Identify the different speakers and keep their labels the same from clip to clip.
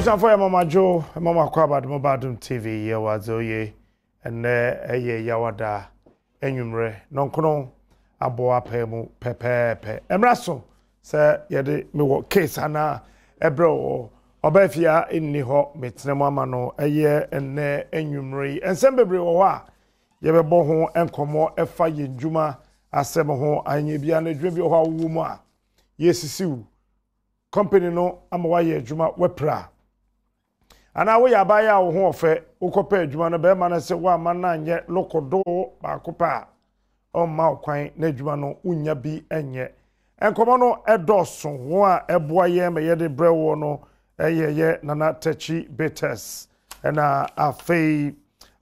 Speaker 1: Abusuafo yɛ mama dwo mama kɔ abadom badom TV yɛ wadze oye ɛnɛ ɛyɛ yawada anwummerɛ nɔnkono abɔ apaa mu pɛpɛɛpɛ ɛmmra so sɛ yɛde mewɔ case anaa ɛbrɛ wɔ ɔbaa fie a nni hɔ metena mu ama no ɛyɛ ɛnnɛ anwummerɛ yi nsɛm bebree wɔ hɔ a yɛbɛbɔ ho nkɔmmɔ ɛfa yɛn dwuma asɛm ho anyɛ bia no adwuma bi wɔ hɔ a wowɔ mu a yɛsisiw company no ama woayɛ adwuma woapira anaa woyɛ abaayewa a wo ho ɔfɛ wokɔpɛ adwuma no bɛrima no sɛ woamma no anyɛ lokodoo baako pɛ a ɔmma wo kwan na adwuma no wonnya bi nyɛ nkɔmmɔ no ɛdɔɔso ho a ɛboa yɛn ma yɛde brɛ woɔ no ɛyɛ yɛ nana takyi bitters ɛna afei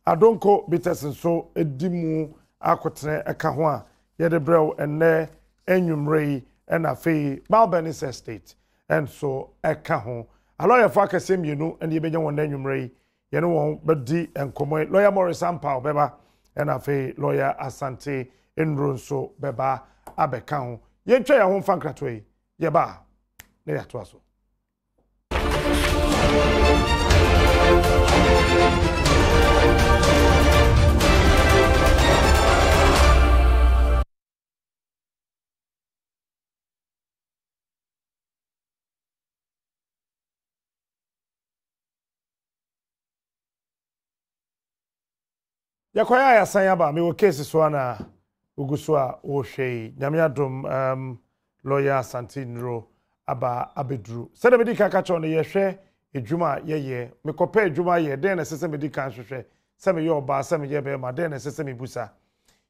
Speaker 1: adonko bitters nso di mu akotene ɛka ho a yɛde brɛ wo ɛnnɛ anwummerɛ yi ɛna afei Balbernis Estate nso ɛka ho. Alɔyɛfo akɛseɛ mmienu ɛna yɛbɛnya wɔn anwummerɛ yi yɛne wɔn bɛdi nkɔmmɔ yi. Lɔya Morris Ampaw bɛba ɛna afei Lɔya Asante Nnuro nso bɛba abɛka ho. Yɛntwa yɛn ho mfa nkratoɔ yi yɛba a na yɛatoa so. Yɛkɔeɛ a yɛasan aba. Mewɔ case so a na wogu so a wohwɛ yi. Nyame adom um, lawyer Asante Nnuro aba abɛduru. Sɛdeɛ medi kan ka kyerɛ wo no, yɛhwɛ adwuma a yɛyɛ. Mekɔpɛ adwuma yɛ, dɛn na ɛsɛ sɛ medi kan hwehwɛ? Sɛ meyɛ ɔbaa, sɛ meyɛ bɛrima, dɛn na ɛsɛ sɛ mebusa?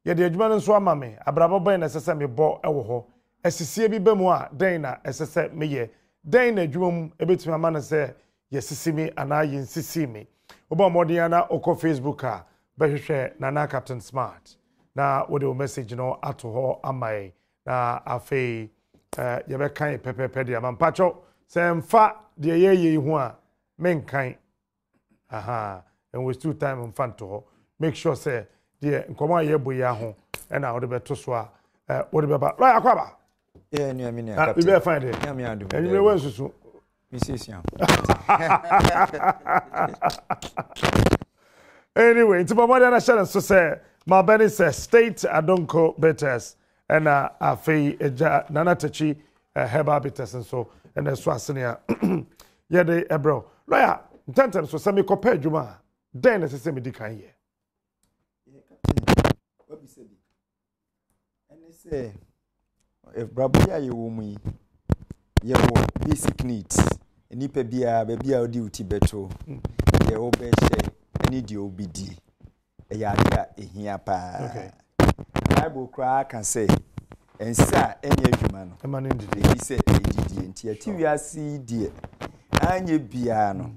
Speaker 1: Yɛde adwuma no nso ama me, abrabɔ bɛn na ɛsɛ sɛ mebɔ wɔ hɔ? Asisie bi ba mu a, dɛn na ɛsɛ sɛ meyɛ? Dɛn na adwuma mu ɛbɛtumi ama no sɛ yɛasisi me anaa yɛnsisii me. Wobɔ mmɔden ara na wokɔ Facebook a, bɛhwehwɛ Nana Captain Smart na wode wo message no ato hɔ ama yɛn na afei eh, yɛbɛkan pɛpɛpɛ de ama. Mpakyɛw, sɛ ɛmfa deɛ yɛyɛ yi ho a, menkan. Aha, and we still time mfa nto hɔ. Make sure sɛ deɛ nkɔmɔ a yɛbɔ yi aho ɛna wode bɛto so a, eh, wode bɛba. Lɔya akɔ aba.
Speaker 2: Yeah, nua me nua captain.
Speaker 1: Biribi fine de.
Speaker 2: Nyame adom.
Speaker 1: Enyimire wa nsusu.
Speaker 2: Me siesia.
Speaker 1: Anyway, nti bɔ mmɔden na hyɛ no nso sɛ mabɛne sɛ state adonko bitters ɛna afei agya nana takyi eh, herbal bitters nso ɛna ɛso asene a yɛde ɛbrɛw. Lɔya, ntɛntɛm so sɛ mekɔpɛ adwuma a, dɛn na ɛsɛ sɛ medi kan yɛ?
Speaker 2: Captain, wabisa bi. Ɛne sɛ, abrabɔ yi a yɛwɔ mu yi, yɛwɔ basic needs. Nnipa biara, baabi a wode wo ti bɛto, deɛ wobɛhyɛ ne deɛ wobɛdi, ɛyɛ adeɛ a ɛhia paa. Bible koraa ka sɛ, nsa a ɛnyɛ adwuma no, ɛni sɛ ɛdidie. Nti yɛte wiase yi deɛ, anyɛ biara no,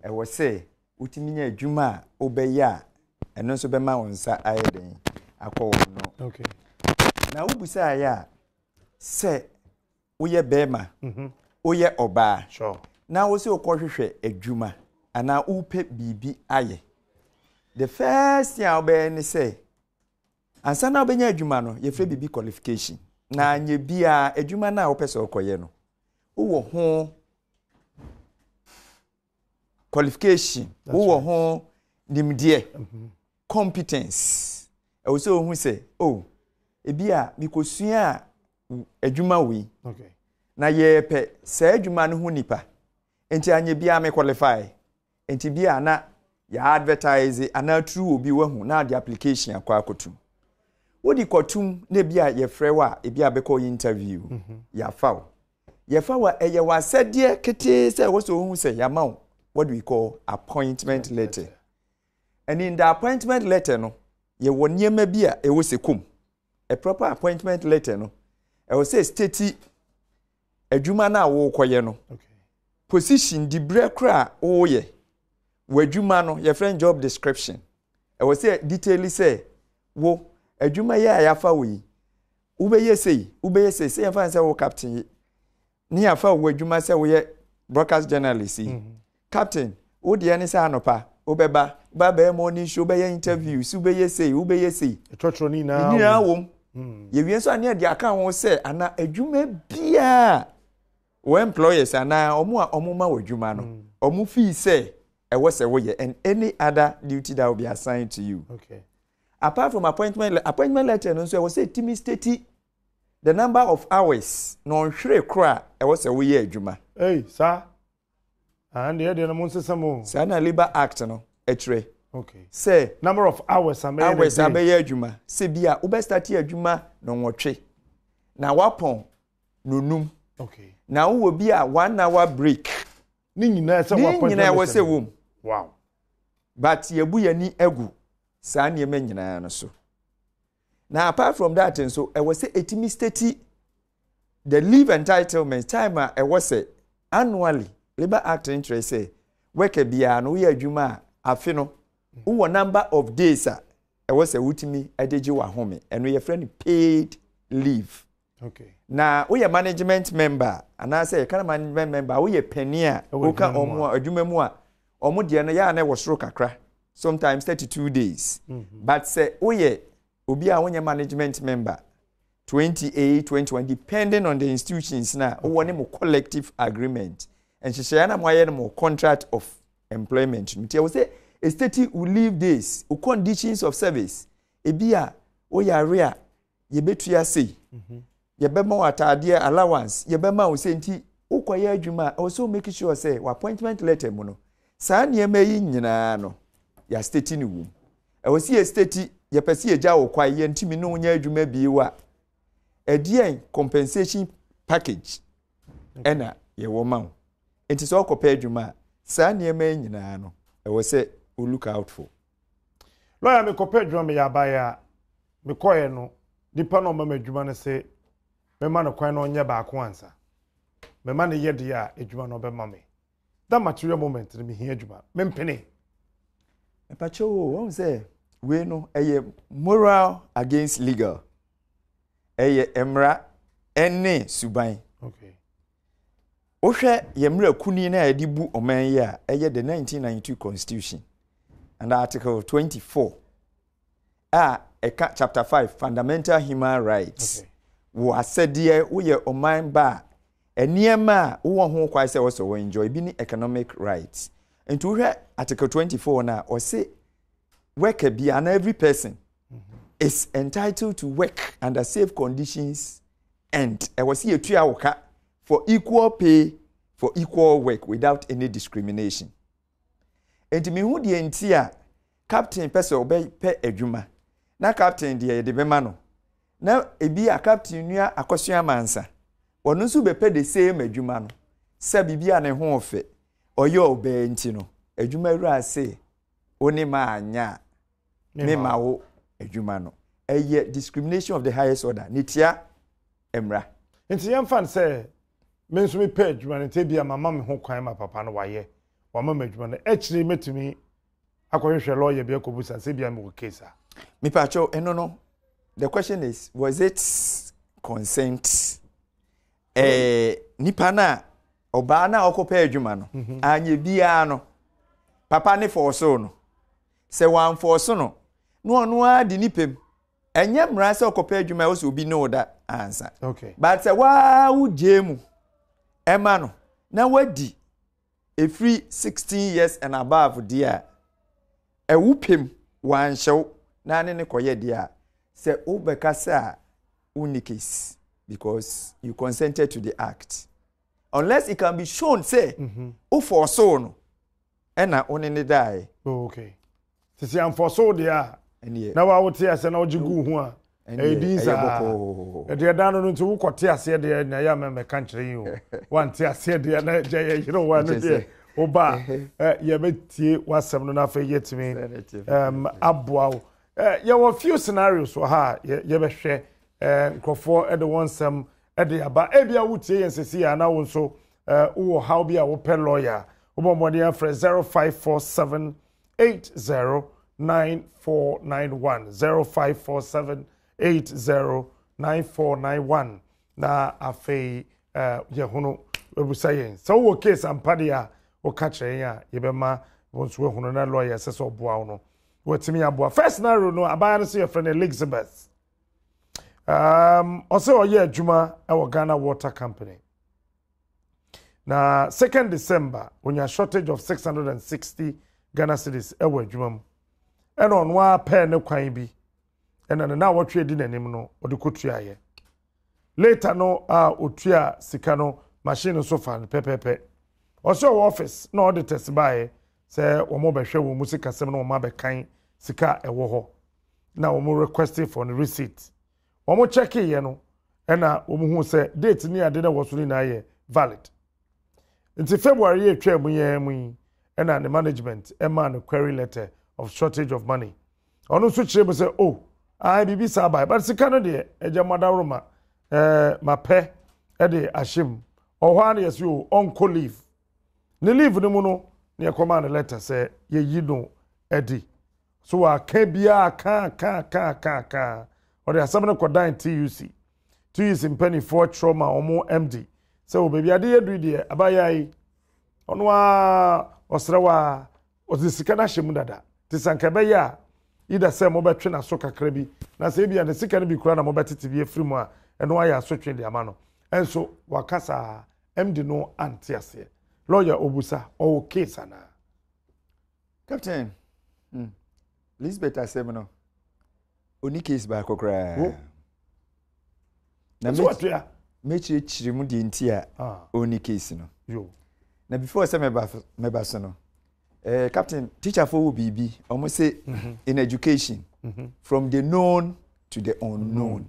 Speaker 2: Ɛwɔ sɛ wotumi nya adwuma a wobɛyɛ a ɛno nso bɛma wo nsa ayɛ dɛn akɔ wo no.
Speaker 1: Okay.
Speaker 2: Na wobusaeɛ a sɛ woyɛ bɛrima, mhm. woyɛ ɔbaa,
Speaker 1: sure.
Speaker 2: na wo sɛ wokɔhwehwɛ adwuma anaa wopɛ biribi ayɛ. The first thing a wobɛyɛ ne sɛ ansa na wobɛnya adwuma no yɛfrɛ biribi qualification na anyɛ biara adwuma no a wopɛ sɛ wokɔyɛ no wowɔ ho qualification wowɔ ho nimdeɛ mm-hmm. competence ɛwɔ sɛ ohu sɛ oh ebi a mekosua adwuma wei na yɛrepɛ saa adwuma no ho nipa nti anyɛ biara me qualify nti bi a na yɛ advertise anaa turu obi wahu na ade application akɔ akɔtum wode kɔtum na ebi a yɛfrɛ wo a ebi a bɛkɔ interview mm-hmm. yɛafa wo Yɛfa wo a, ɛyɛ w'asɛdeɛ ketee sɛ ɛwɔ sɛ wohu sɛ yɛama wo what we call appointment letter. And in the appointment letter no, yɛwɔ nneɛma bi a ɛwɔ sɛ kɔm. A proper appointment letter no, ɛwɔ sɛ state adwuma no a worekɔyɛ no, position diberɛ koraa a woreyɛ, w'adwuma no, yɛfrɛ no job description. Ɛwɔ sɛ detail sɛ wo adwuma yi a yɛafa wo yi, wobɛyɛ sei, wobɛyɛ sei, sɛ yɛmfa no sɛ wo captain yi, ne yɛafa wo adwuma sɛ woyɛ broadcast journalist yi. Mm -hmm. Captain, wo deɛ ne sɛ anɔpa wobɛba, woba bɛyɛ morning show, wobɛyɛ interviews, wobɛyɛ sei, wobɛyɛ sei.
Speaker 1: Ɛtwɔtwɔ ne nyinaa
Speaker 2: nyinaa wom. Mm. Yɛwie nso a ne yɛde aka ho sɛ ana adwuma biara. Wo employers anaa wɔn a wɔma wo adwuma no, wɔn fii sɛ ɛwɔ sɛ woyɛ and any other duty that will be assigned to you.
Speaker 1: Okay.
Speaker 2: Apart from appointment letter, appointment letter no nso ɛwɔ sɛ ɛtumi state the number of hours na ɔnhwere koro a ɛwɔ sɛ woyɛ adwuma.
Speaker 1: Ei, saa? Ah, ɛndeɛ deɛ no mo nsesa mu.
Speaker 2: Saa na Labour Act no ɛkyerɛ.
Speaker 1: Okay.
Speaker 2: Sɛ.
Speaker 1: Number of hours a mɛyɛ
Speaker 2: Hours a bɛyɛ adwuma. Sɛ bi a wobɛ start adwuma nɔnwɔtwe na wapɔn nonum.
Speaker 1: Okay.
Speaker 2: Na wowɔ bi a one hour break.
Speaker 1: Ne nyinaa sɛ
Speaker 2: wɔ appointment. Ne nyinaa ɛwɔ sɛ wɔm.
Speaker 1: Wow.
Speaker 2: But yɛbu yɛn ani agu saa nneɛma nyinaa no so. Na apart from that nso ɛwɔ sɛ ɛtumi state the leave entitlement time a ɛwɔ sɛ annually labour act no kyerɛ sɛ worker biara no woyɛ adwuma a afe no wowɔ number of days a ɛwɔ sɛ wotumi de gye w'ahome ɛno yɛfrɛ no paid leave.
Speaker 1: Okay.
Speaker 2: Na woyɛ management member anaasɛ yɛka no management member a woyɛ panin a woka wɔn a adwuma mu a wɔn deɛ no yɛ a na ɛwɔ soro kakra sometimes 32 days mm -hmm. but sɛ woyɛ obi a wonyɛ management member 28 21 depending on the institutions na wowɔ ne mo collective agreement nhyehyɛeɛ na moayɛ no mo contract of employment no nti ɛwɔ sɛ estate wo leave days wo conditions of service ebi a woyare a yɛbɛtua sei yɛbɛma wo ataadeɛ allowance yɛbɛma wo sei nti wokɔyɛ adwuma a ɛwɔ sɛ wo make sure sɛ wɔ appointment letter mu no saa nneɛma yi nyinaa no yɛastati no wom ɛwɔ sɛ yɛstati yɛpɛ sɛ yɛgya wo kwae yɛntumi ne wonyɛ adwuma bio a ɛdeɛn compensation package ɛna yɛwɔ ma wo nti sɛ wokɔpɛ adwuma a saa nneɛma yi nyinaa no ɛwɔ sɛ wo look out for.
Speaker 1: Lɔya mekɔpɛ adwuma meyɛ abaayewa mekɔeɛ no nipa na ɔma me adwuma no se mɛma no kwan na ɔnyɛ baako ansa mɛma no yɛ deɛ a adwuma no ɔbɛma me that material moment no mehia adwuma mempene.
Speaker 2: Mepakyɛw o wɔn sɛ wei no ɛyɛ moral against legal ɛyɛ mmara ɛne suban.
Speaker 1: Okay.
Speaker 2: Wohwɛ yɛn mmara kunini no a yɛde bu ɔman yi a ɛyɛ the 1992 constitution and article 24 a ɛka chapter 5 fundamental human rights wɔ asɛdeɛ woyɛ ɔman ba a nneɛma a wowɔ ho kwan sɛ wɔsɛ wɔ enjoy bi ne economic rights nti wohwɛ article 24 no a ɔse worker bi and every person mm -hmm. is entitled to work under safe conditions and ɛwɔ sɛ yɛtua wo ka for equal pay for equal work without any discrimination. Enti mehu deɛ nti a captain pɛ sɛ ɔbɛpɛ adwuma na captain deɛ yɛde bɛma no na ebi a captain nua akɔsua amansa ɔno nso bɛpɛ the same adwuma no sɛ biribi a ne ho ɔfɛ ɔyɛ ɔbaa nti no adwuma wura se wo ne ma anyɛ a mema wo adwuma no ɛyɛ discrimination of the highest order ne tia mmra.
Speaker 1: Nti yɛmfa no sɛ me nso mepɛ adwuma no nti ebia mama me ho kwan ma papa no wayɛ wama me adwuma no akyire mɛtumi akɔhwehwɛ lawyer bi akɔbusa sɛ ebia mewɔ case a.
Speaker 2: Mepakyɛw ɛno no the question is was it consent ɛɛ nipa no a ɔbaa no a ɔkɔpɛ adwuma no mhm. anyɛ biara no papa ne fɔɔso no sɛ wɔamfɔɔso no na ɔno ara de ne pɛm ɛnyɛ mmara sɛ ɔkɔpɛ adwuma ɛwɔ sɛ obi ne wo da ansa
Speaker 1: okay.
Speaker 2: but sɛ waa wogyee mu ɛma no na wadi ɛfiri 16 years and above deɛ a ɛwo pɛm wanhyɛ wo na ne ne kɔyɛ deɛ a sɛ wobɛka sɛ a wonni case because you consented to the act unless it can be shown sɛ mhm. wofɔɔsoo no ɛna wo ne ne daeɛ.
Speaker 1: Oh, okay. Sisi amfɔso deɛ a na wa wote aseɛ na wogye gu ho a ɛyɛ din saa ɛdeɛ da no no nti wokɔte aseɛ deɛ na ɛyɛ ama mɛka nkyerɛ yi o wante aseɛ deɛ na gya yɛ yere wa no deɛ woba a yɛbɛtie w'asɛm no na afei yɛtumi aboa wo yɛwɔ few scenarios wɔ ha a yɛbɛhwɛ nkurɔfoɔ de wɔn nsɛm de aba ebia wotie yɛn sɛsi a na wo nso wowɔ haw bi a wopɛ lawyer a wobɔ mmɔden afrɛ 0547 809491 0547 809491 na afei yɛhono abusa yɛn sɛ wowɔ case ampa deɛ a woka kyerɛ yɛn a yɛbɛma wo nso ahunu na lawyer ɛsɛ sɛ ɔboa wo no watumi aboa first scenario no abaayewa no sɛ yɛfrɛ no Elizabeth um, ɔsɛ ɔyɛ adwuma wɔ Ghana Water Company. Na second December, onya shortage of 660 Ghana cedis wɔ adwuma mu. Ɛna ɔno ara pɛɛ ne kwan bi, ɛna ne naawɔtwe edi n'anim no, ɔde kɔtuaeɛ. Later no a otua sika no, machine no nso faa no pɛpɛɛpɛ. Ɔsɛ ɔwɔ office na auditors baeɛ sɛ wɔn bɛhwɛ wɔn mu sikasɛm na wɔn abɛkan sika a ɛwɔ hɔ. Na wɔn request for no receipt. Wɔn kyɛkeeɛ no, ɛna wɔn huu sɛ date ne ade na ɛwɔ so no nyinaa yɛ valid. Nti February yɛ atwa mu yɛn mu yi, ɛna ne management ɛmaa no query letter of shortage of money. Ɔno nso kyerɛ mu sɛ, oh, ae biribi saa bae, but sika no deɛ, agya mo adaworoma, ɛɛ mapɛ ɛde ahyɛ mu. Ɔhɔ ara na yɛsi o, ɔnkɔ leave. Ne leave no mu no, na yɛkɔmaa no letter sɛ yɛyi no adi. So waka biara ka ka ka ka ka. Ɔde asɛm no kɔdan TUC. TUC mpanimfoɔ kyerɛw ma wɔn MD sɛ wɔ baabi ade yɛ duru deɛ abayewa yi ɔno ara ɔsrɛ wa a ɔde sika no ahyɛ mu dada. Te sɛ anka ɛbɛyɛ a either sɛ mobɛtwe n'aso kakra bi na sɛ ebia ne sika no bi koraa na mobɛtete bi afiri mu a ɛno ayɛ asotwe de ama no. Ɛnso waka saa MD no ante aseɛ. Lawyer obusa ɔwɔ case anaa?
Speaker 2: Captain, hmm, Lisbeth asɛm no, ɔni case baako koraa. Wo? Na mɛkyerɛkyerɛ mu deɛ nti a ah. ɔni case no. Yo. Na before sɛ mɛba mɛba so no, eh, Captain, teacherfoɔ wɔ biribi, wɔn se mm -hmm. in education, mm -hmm. from the known to the unknown.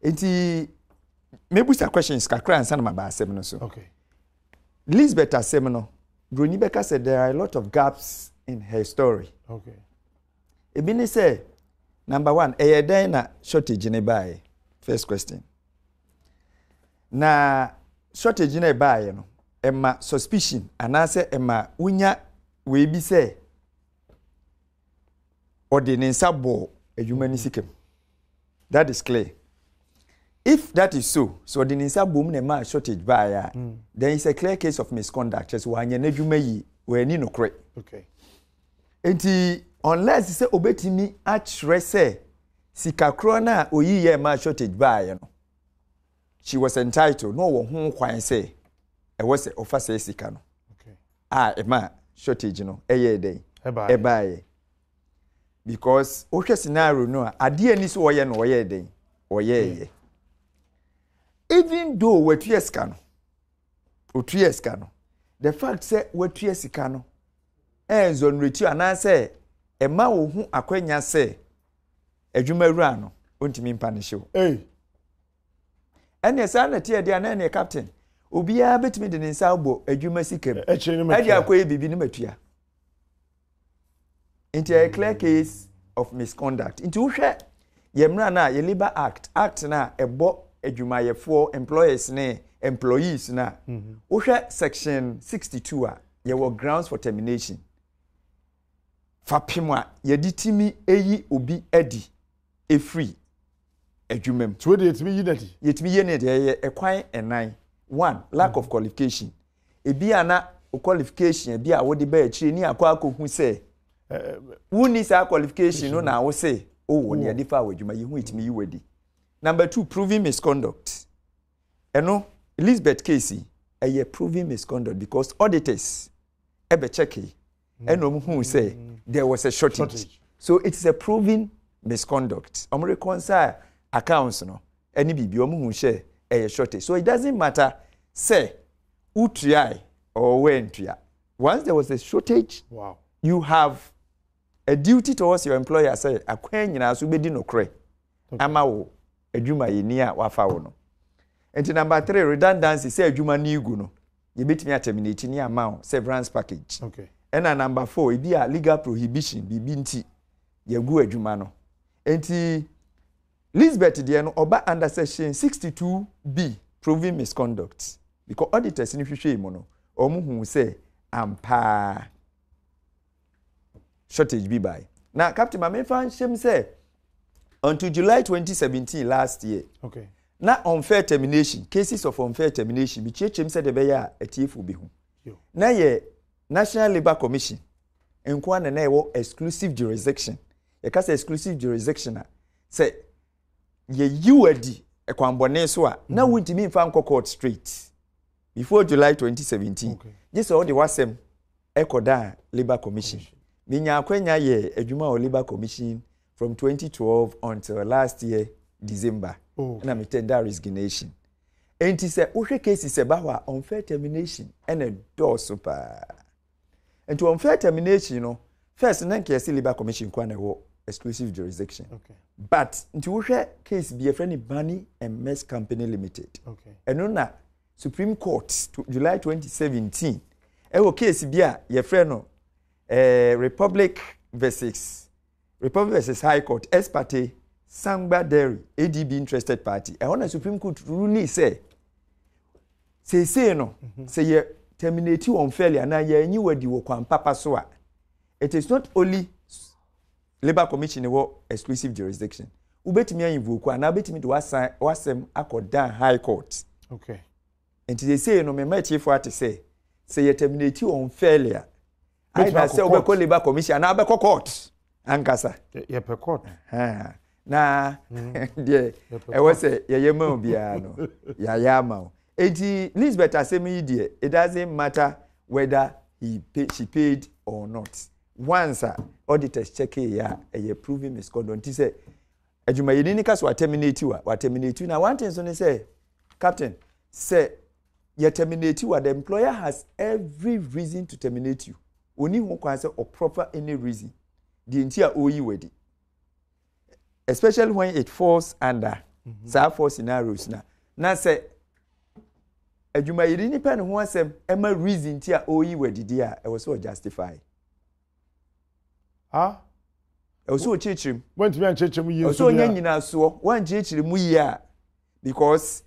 Speaker 2: Mm. Nti, mɛbusa questions kakra ansa na maba asɛm no so. Okay. Lisbeth asɛm no, Broni bɛka sɛ there are a lot of gaps in her story. Okay. Ebi ne sɛ, number one, ɛyɛ dɛn na shortage ne baeɛ? First question. Na shortage no ɛbaeɛ no, ɛma suspicion anaasɛ ɛma wonya wei bi sɛ ɔde ne nsa bɔɔ adwuma no sika mu. That is clear. If that is so, so ɔde ne nsa bom na ɛmaa shortage baeɛ a, mm. then it's a clear case of misconduct. Kyerɛ sɛ wanyɛ n'adwuma yie, wanni nokorɛ. Okay. Nti unless sɛ obetumi akyerɛ sɛ sika korɔ no a oyi yɛ ɛmaa shortage baeɛ no, she was entitled na ɔwɔ ho kwan sɛ ɛwɔ sɛ ɔfa saa sika no a ɛma shortage no ɛyɛɛ dɛn ɛbaeɛ because wohwɛ scenario no a adeɛ ani so ɔyɛ no ɔyɛɛ dɛn ɔyɛɛyɛ even though watua sika no otua sika no the fact sɛ watua sika no ɛnzɔnretu anaasɛ ɛma wo ho akwanya sɛ adwuma wura no ɔntumi mpa ne hyew ɛneɛ saa na ɛteɛ deɛ na ɛneɛ captain obiara bɛtumi de ne nsa abɔ adwuma sika mu ɛde akɔyɛ biribi ne matua nti ɛyɛ clear case of misconduct nti wohwɛ yɛ mmara no a yɛ labour act act no a ɛbɔ adwumayɛfoɔ employers ne employees no a mhm. wohwɛ section 62 a yɛwɔ grounds for termination fapem a yɛde tumi yi obi adi efiri adwuma mu.
Speaker 1: Tí o de yɛtumi yi n'adi.
Speaker 2: Yɛtumi yi n'adi ɛyɛ ɛkwan ɛnan one lack of qualification ebi a na o qualification ebi a wode ba akyire ni akɔ akɔhu sɛ wonni saa qualification no na wose wowɔ ne yɛde fa wɔ adwuma yi ho yɛtumi yi wadi. Number two proving misconduct ɛno Elizabeth case yi ɛyɛ proving misconduct because auditors ɛbɛ check yi ɛna wɔn hu sɛ there was a shortage. shortage so it is a proven misconduct wɔn reconcile accounts no ɛne biribi wɔn hu sɛ ɛyɛ shortage so it doesn't matter sɛ wotuae or wɔntua once there was a shortage wow. you have a duty towards your employer sɛ akwan nyinaa so bɛdi nokorɛ ama wo adwumayɛni a wafa wo no nti number three redundancy sɛ adwuma no egu no yɛbɛtumi aterminate ne ama wo severance package okay. ɛna number four ebi a legal prohibition biribi nti yɛgu adwuma no nti Lisbeth deɛ no ɔba under section 62 b proving misconduct because auditors no hwehwɛ mu no wɔn hu sɛ ampaa shortage bi bae na captain ma memfa nhyɛm sɛ until July 2017 last year okay. na unfair termination cases of unfair termination mekyerɛkyerɛm sɛ deɛ ɛbɛyɛ a atiefo bi ho na yɛ National Labour Commission nko ara na na ɛwɔ exclusive jurisdiction yɛka sɛ exclusive jurisdiction a sɛ yɛyi wo adi kwanbɔne so a na mm-hmm. wontumi mfa nkɔ court straight. Before July 2017, gye sɛ wode w'asɛm kɔdaa Labour Commission. Menyaa akwanya yɛɛ adwuma wɔ Labour Commission from 2012 until last year December. Ɛna me tender resignation. Enti sɛ wohwɛ cases ɛba hɔ a, unfair termination ɛna ɛdɔɔso paa. Nti unfair termination no, first na nka yɛse Labour Commission nkoa na ɛwɔ exclusive jurisdiction. Okay. But nti wohwɛ case bi yɛfrɛ no Bani and Mess Company Limited. Okay. Ɛno na Supreme Court July 2017 ɛwɔ case bi a yɛfrɛ no eh, Republic versus Republic versus High Court ex parte Sangba Dairy ADB interested party. Ɛhɔ na Supreme Court rule sɛ seesei no mhm. sɛ yɛ terminate wɔn fairly anaa yɛanyi wadi wɔ kwan papa so a it is not only labour commission wɔ exclusive jurisdiction wobɛtumi ayi invoke anaa wobɛtumi de wasɛm akɔ dan high court
Speaker 1: okay.
Speaker 2: nti seesei no mema atiefoɔ ate sɛ sɛ yɛ terminate wɔn fairly a either sɛ wobɛkɔ labour commission anaa wobɛkɔ court ankasa
Speaker 1: yɛpɛ court
Speaker 2: na hmm. deɛ ɛwɔ sɛ yɛyɛ ma wo biara no yɛayɛ ama wo enti Lisbeth asɛm yi deɛ it doesn't matter whether he pay, she paid or not once a auditors check yɛ a ɛyɛ proving misconduct nti sɛ adwumayɛni ni ka so waterminate wa waterminate na one thing so ne sɛ captain sɛ yɛ terminate wa the employer has every reason to terminate you oni ho kwan sɛ ɔproper any reason deɛ nti a ɔreyi wadi especially when it falls under mm -hmm. saa four scenarios na na sɛ adwumayɛni nipa ne ho asɛm ɛma reason ti a ɔreyi wadidi a ɛwɔ sɛ ɔjustify.
Speaker 1: Ah.
Speaker 2: Ɛwɔ sɛ ɔkyerɛkyerɛ mu.
Speaker 1: Wɔntumi ankyerɛkyerɛ mu yie
Speaker 2: nso. Ɛwɔ sɛ ɔnya nyinasoɔ wɔankyerɛkyerɛ mu yie a because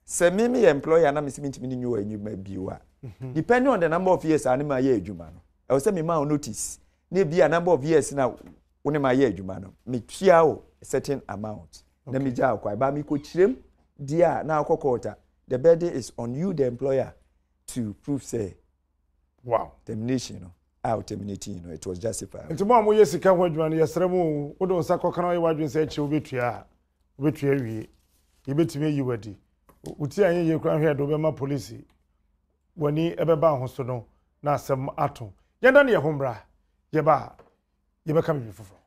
Speaker 2: sɛ me meyɛ employer na mesi mentumi ne nyɛ wɔ adwuma bio a mhm. depending on the number of years a ne ma yɛ adwuma no ɛwɔ sɛ mema wo notice na ebi a number of years na wo ne ma yɛ adwuma no metua wo a certain amount na megya wo kwae ba mekɔkyerɛm deɛ a na akɔ court a the burden is on you the employer to prove sɛ
Speaker 1: wow
Speaker 2: termination no a o terminate no it was justified.
Speaker 1: Nti mo a moyɛ sika ho adwuma no yɛsrɛ mo o wode wo nsa kɔka na ɔyɛ w'adwene sɛ akyire wobɛtua a wobɛtua awie yɛbɛtumi ayi wadi wo ti anyɛ yie koraa hwɛ de wobɛma polisi w'ani ɛbɛba ho so no na asɛm ato yɛnda ne yɛ ho mmra yɛba a yɛbɛka biribi foforɔ.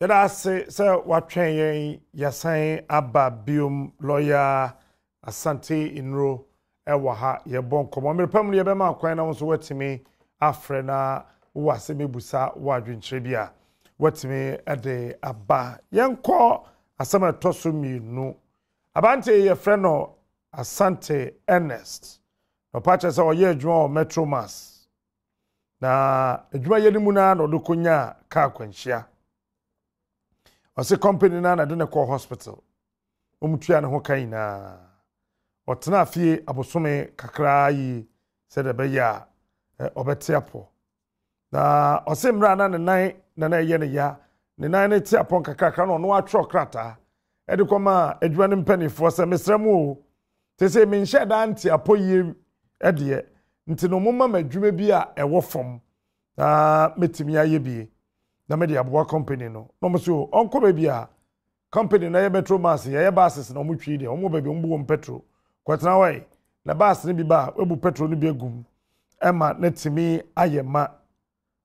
Speaker 1: Yɛda ase sɛ watwɛn yɛn yɛasan aba biom lɔya Asante Nnuro wɔ ha yɛbɔ nkɔmmɔ mmerɛ pa mu no yɛbɛma akwan na wo nso woatumi afrɛ na wowɔ asɛm ebusa wɔ adwenkyerɛ bi a woatumi de aba yɛnkɔ asɛm a ɛtɔ so mmienu aberanteɛ yi yɛfrɛ no Asante Ernest na ɔpa kyerɛ sɛ ɔyɛ adwuma wɔ Metro Mass Na adwumayɛ no mu no ara na ɔde kɔnyaa kaa akwanhyia. Ɔse company no ara na de no kɔɔ hospital. Wɔn tua ne ho ka nyinaa. Ɔtenaa fie abosome kakraa yi sɛdeɛ ɛbɛyɛ a ɔbɛte apɔ. Na ɔse mmerɛ a na ne nan na na ɛyɛ ne ya, ne nan no te apɔ nkakrakra na ɔno atwerɛ krataa ɛde kɔmaa adwuma no mpanimfoɔ sɛ mesrɛ mo o, Seesei menhyɛɛ da nte apɔ yie deɛ, nti no momma me adwuma bi a ɛwɔ fam na mɛtumi ayɛ bi na mede aboa company no. Na wɔn so ɔnkɔ baabi a company no ɛyɛ metro mass yɛyɛ buses na wɔn twi deɛ wɔn wɔ baabi wɔn bu wɔn petrol kɔtena hɔ yi na bus no bi ba a wɔabu petrol no bi agu mu ɛma na tumi ayɛ ma